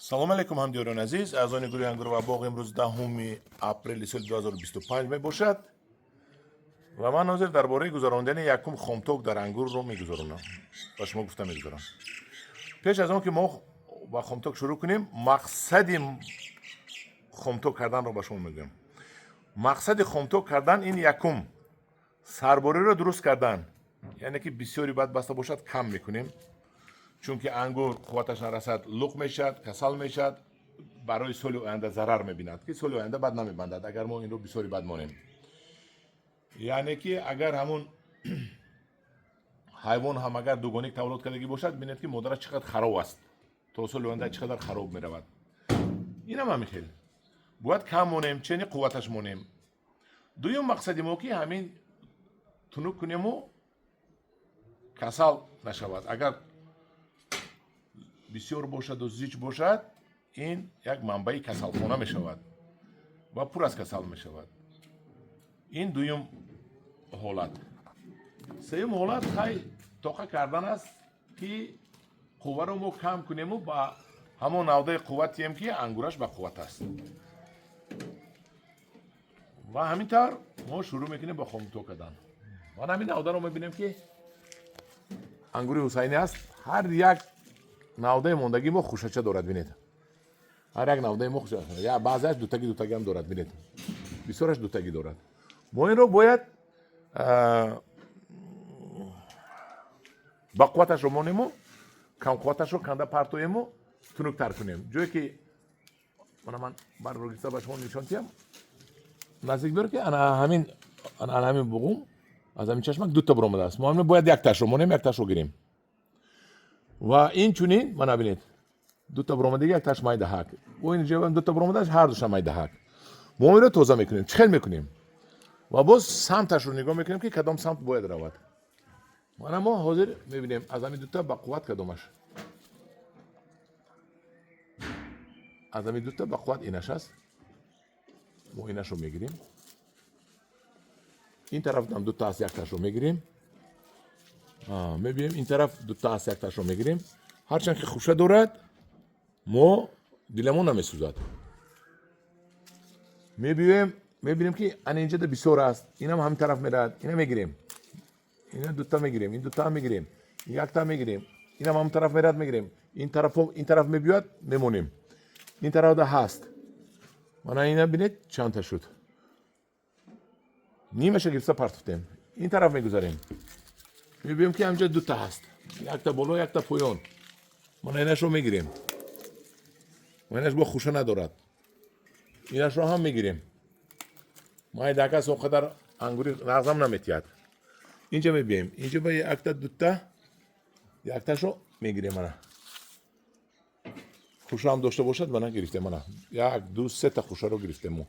Салом алейкум, ҳамдиёрони азиз, аъзони гурӯҳи ангур ва боғ. Имрӯз 10 апрели соли 2025 мебошад ва ман ҳозир дар бораи гузарондани якум хомток дар ангурро мегузаронам, ба шумо гуфта мегузарам. Пеш аз он ки мо ба хомток шурӯъ кунем, мақсади хомток карданро ба шумо мегӯям. Мақсади хомток кардан ин якум сарбориро дуруст кардан, яъне ки бисёри бад баста бошад, кам мекунем, чунки ангур қувваташ нарасад, луқ мешавад, касал мешавад, барои соли оянда зарар мебинад, ки соли оянда бад намебандад, агар мо инро бисёри бад монем. Яъне ки агар ҳамун ҳайвон ҳам агар дугоник тавлуд кардагӣ бошад, бинед, ки модараш чӣ қадр хароб аст, то соли оянда чӣ қадар хароб меравад. Инам ҳамин хел бояд кам монем, чени қувваташ монем. Дуюм мақсади мо ки ҳамин тунук кунему касал нашавад. Агар бисёр бошаду зич бошад, ин як манбаи касалхона мешавад ва пур аз касал мешавад. Ин дуюм ҳолат. Сеюм ҳолат хай тоқа кардан аст, ки қувваро мо кам кунему ба ҳамон навдаи қувватием, ки ангураш ба қувват аст. Ва ҳамин тавр мо шурӯъ мекунем ба хомто кардан. Ман ҳамин навдаро мебинем, ки ангури ҳусайнӣ аст. Ҳар як навдаи мондагӣ мо хушача дорад, бинед. Ҳар як навдаи мо хуша, баъзеаш дутагӣ дутагиам дорад, бинед, бисёраш дутагӣ дорад. Мо инро бояд ба қувваташро монему камқувваташро канда партоему тунуктар кунем. Ҷое ки мана ман барро гирифта ба шумо нишон диҳам, наздик биёр, ки ана ҳамин, ана ҳамин буғум аз ҳамин чашмак дута буромадааст. Мо ҳамин бояд якташро монем, якташро гирем. Ва ин чунин, мана бинед, дута буромадиги, якташ майдаҳак, бо ин ҷо дута буромадааст, ҳар душа майдаҳак. Мо инро тоза мекунем, чӣ хел мекунем ва боз самташро нигоҳ мекунем, ки кадом самт бояд равад. Мана мо ҳозир мебинем, аз ҳамин дута ба қувват кадомаш. Аз ҳамин дута ба қувват инаш аст, мо инашро мегирем. Ин тараф дута аст, якташро мегирем. Мебинем, ин тараф дута аст, якташро мегирем. Ҳарчанд ки хуша дорад, мо диламон намесӯзад. Мебиёем, мебинем, ки ана инҷода бисёр аст, инам ҳамин тараф меравад, ина мегирем, ина дута мегирем, ин дута мегирем, якта мегирем, инам ҳамин тараф меравад, мегирем. Ин тараф, ин тараф мебиёяд, мемонем. Ин тарафда ҳаст. Мана ина бинед, чандта шуд, нимаша гирифта партофтем. Ин тараф мегузарем, мебинем, ки ҳамҷа дута ҳаст, якта боло, якта поён. Мана инашро мегирем. Инаш бо хуша надорад, инашро ҳам мегирем. Майдакас, он қадар ангури нағзам наметиҳад. Инҷа мебием, инҷа ба якта, дута, якташро мегирем. Мана, хушаам дошта бошад, мана гирифтем. Мана як, ду, сета хушаро гирифтем. Мо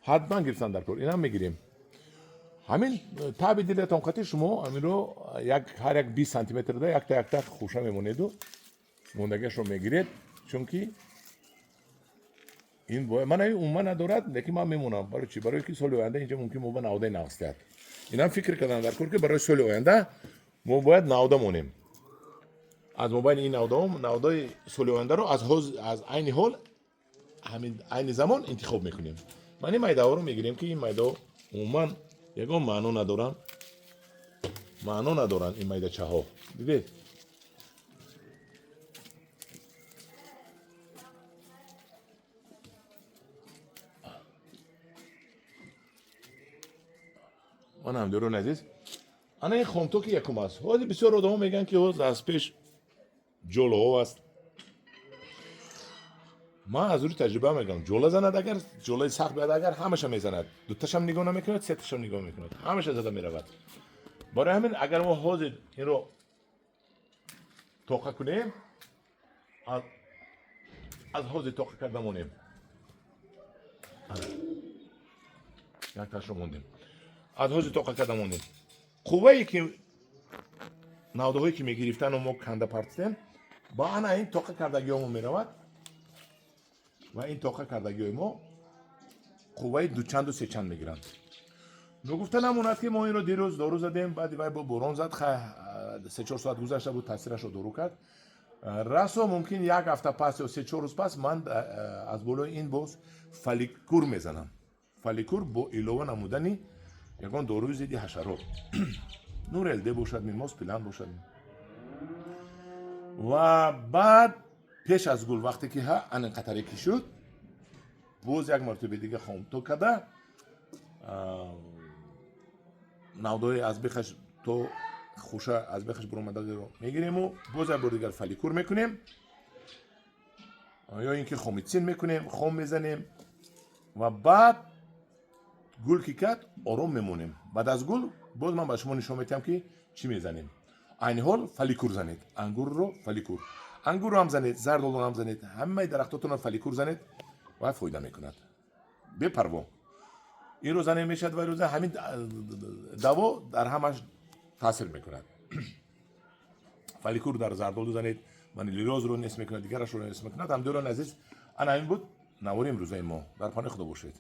ҳатман гирифтан дар кор. Инам мегирем. Ҳамин таби дилатон қати шумо ҳаминро як ҳар як 20 сантиметрда якта якта хуша мемонеду мондагиашро мегиред, чунки ин мана умуман надорад, лекин ман мемонам. Барои чӣ? Барои ки соли оянда инҷа мумкин мо ба навдаи нағз диҳад. Инам фикр кардан дар кор, ки барои соли оянда мо бояд навда монем. Аз мобайни ин навдаҳо навдаи соли ояндаро аз айни ҳол, ҳамин айни замон интихоб мекунем. Ман ин майдаҳоро мегирем, ки ин майдаҳо умуман ягон маъно надоранд, маъно надоранд ин майдачаҳо, дидед. Ман ҳамдиёрони азиз, ана ин хомтоки якум аст. Ҳозир бисёр одамо мегӯянд, ки ҳоз аз пеш ҷолаҳо аст. Ман аз рӯи таҷриба мегӯям: ҷола занад, агар ҷолаи сахт биёяд, агар ҳамаша мезанад, дуташам нигоҳ намекунад, сеташам нигоҳ мекунад, ҳамаша зада меравад. Барои ҳамин агар мо ҳозир инро тоқа кунем, аз ҳозир тоқа карда монем, якташро мондем, аз ҳозир тоқа карда монем, қуввае ки навдаҳое ки мегирифтану мо канда партистем, ба ана ин тоқа кардагиҳомо меравад ва ин тоқа кардагиҳои мо қувваи дучанду сечанд мегиранд. Ногуфта намонад, ки мо инро дирӯз дору задем, баъди вай бо борон зад, 3-4 соат гузашта буд, таъсирашро дору кард. Расо мумкин як ҳафта пас ё 3-4 рӯз пас ман аз болои ин боз Фоликур мезанам. Фоликур бо илова намудани ягон доруи зидди ҳашарот, Нурел Д бошад, Мимоз, Пилан бошад. Ва баъд пеш аз гул, вақте ки ҳа анин қатаре ки шуд, боз як мартаба дига хомток карда, навдои аз бехаш то хуша аз бехаш буромадагиро мегириму боз як бор дигар Фоликур мекунем ё ин ки Хомитсин мекунем, хом мезанем. Ва баъд гул ки кард, ором мемонем. Баъд аз гул боз ман ба шумо нишон медиҳам, ки чӣ мезанем. Айни ҳол Фоликур занед ангурро, Фоликур ангурро ҳам занед, зардолуро ҳам занед, ҳамаи дарахтотонро Фоликур занед ва фоида мекунад. Бепарво инро занем мешавад ва рӯза ҳамин даво дар ҳамаш таъсир мекунад. Фоликур дар зардолу занед, монилиозро нест мекунад, дигарашро нест мекунад. Ҳамдиёрони азиз, ана ҳамин буд навори имрӯзаи мо. Дар паноҳи Худо бошед.